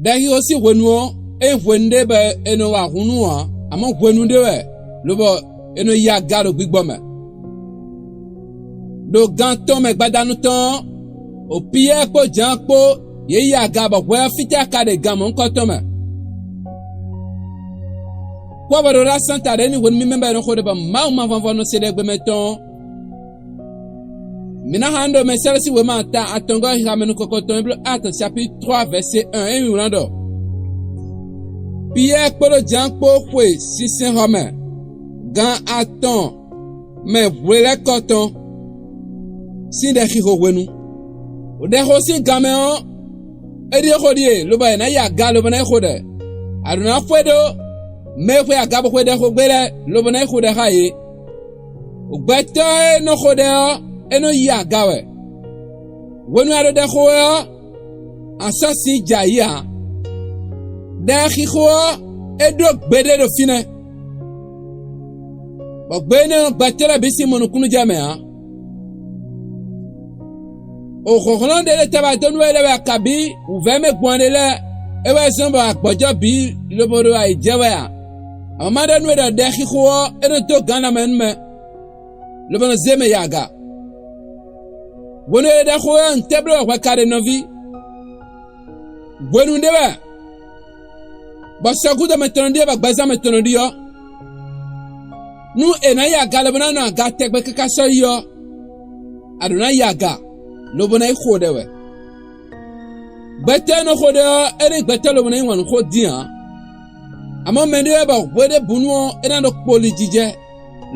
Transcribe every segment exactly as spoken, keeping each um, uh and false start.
Ɖɛxixo sin hwenu ɔ, e hwenu ɖe bɔ e nɔ wa hunnu ɔ, amɔ hwenu ɖe wɛ lobɔ e nɔ yi aga ɖo gbigbɔ mɛ. Ɖo gan tɔn mɛ gbadanu tɔn ɔ, o Piyɛ kpo Jan kpo ye yi aga bɔ hwɛ ɔ fitɛ a ka ɖe gan mɔnkɔtɔn mɛ. Kpɔ bɔ ɖo ɖa santa ɖe ni hwenu mi mɛ bɔ e nɔ xo ɖe bɔ Mawu ma vɔnvɔn nɔ se ɖe gbe mɛ tɔn. Mi na xa n ɖo mɛ sɛlɛ si wema ta atɔngɔ xixa mɛ nukɔkɔtɔn Hébreux acte chapitre trois verset un e mi wlan ɖɔ: Piyɛ kpoɖo Jan kpo xwe sinsɛnxɔ mɛ gan atɔn mɛ hwelɛkɔtɔn sin ɖɛxixo hwenu. O ɖɛxo sin gan mɛ ɔ, e ɖie xo ɖie lobɔ e na yi aga lobɔ na yi xo ɖɛ. A ɖo na xwe ɖo mɛ e xwe aga bo xwe ɖɛxo gbe lɛ lobɔ na yi xo ɖɛ xa ye. Gbɛtɔ e nɔ xo ɖɛ ɔ, e nɔ yi aga wɛ. Hwenu a ɖo ɖɛ xo wɛ ɔ, a sɔ sin ja yi a. Ɖɛxixo ɔ, e ɖo gbeɖe ɖo finɛ. Bɔ gbe enɛ ɔ, gbɛtɔ lɛ bi sin mɔ nukunnu jɛ mɛ a. O hlɔnhlɔn ɖe lɛ taba do nu wɛ lɛ wɛ kabi wuvɛ mɛ gbɔn ɖe lɛ e wɛ zɔn bɔ agbɔjɔ bi lobo ɖo ayi jɛ wɛ a. Amɔ ma ɖe nu e ɖɔ ɖɛxixo ɔ, e nɔ do gan na mɛ nu mɛ lobo nɔ ze mɛ yi aga. Hwenu e ɖɛ xo wɛ ntɛ blo wɛ hwɛ ka ɖe nɔvi. Hwenu ɖe wɛ bɔ sɔgudo mɛ tɔn ɖiɔ bɔ gbɛzan mɛ tɔn ɖiɔ. Nu e na yi aga lobo na nɔ aga tɛgbɛ kaka sɔ yi ɔ, a ɖo na yi aga lobo na yi xo ɖɛ wɛ. Gbɛtɔ e nɔ xo ɖɛ ɔ, e ɖe gbɛtɔ lobo na yi wanu xo din a. Amɔ mɛ ɖe wɛ bɔ hwe ɖe bunu ɔ, e na ɖo kpoli jijɛ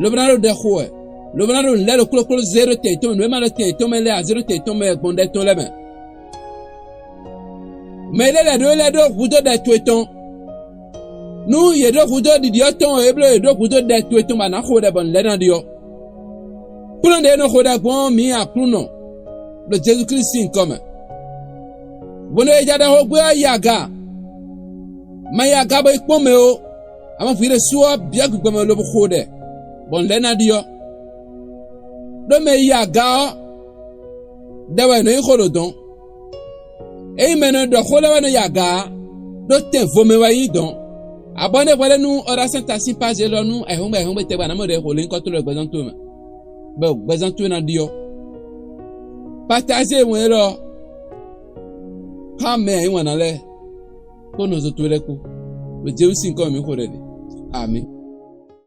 lobo na ɖo ɖɛ xo wɛ, lobo na ɖo lɛ ɖo kloklo ze ɖo tɛn tɔn mɛ, nu e ma ɖo tɛn tɔn mɛ lɛ a ze ɖo tɛn tɔn mɛ gbɔn ɖɛ tɔn lɛ mɛ. Mɛ ɖe lɛ ɖo lɛ ɖo hudo ɖɛ to etɔn. Nu ye ɖo hudo ɖiɖi ɔ tɔn e blo ye ɖo hudo ɖɛ to etɔn ba na xo ɖɛ bɔ n lɛ na ɖiɔ. Kplɔn ɖe nɔ xo ɖɛ gbɔn mi Aklunɔ ɖo Jesu Klisti nkɔ mɛ. Hwenu e ja ɖɛ xo gbe ɔ yi aga. Ma yi aga bo yi kpɔn mɛ o. Amɔ hwi ɖe su ɔ biɔ gbigbɔ mɛ lobo xo ɖɛ bɔ n lɛ na ɖiɔ. Ɖo mɛ yi aga ɔ, ɖɛ wɛ nɔ yi xo ɖo dɔn. Eyin mɛ nɔ ɖɔ xo lɛ wɛ nɔ yi aga, ɖo tɛn vo mɛ wɛ yi dɔn. Abɔ ne hwɛ lɛ nu ɔ ɖa santa sin paze lɔ nu ehongbe ehongbe tɛgba na mɔ ɖe xo le nkɔtɔ lɔ gbɛzan to mɛ. Bɛ gbɛzan to na ɖiɔ. Pataze wɛ lɔ. Pa mɛ ayi wana lɛ. Ko nɔ zo to lɛ ko. Bɛ Jesu sin kɔ mi xo ɖɛ ɖe. Amen.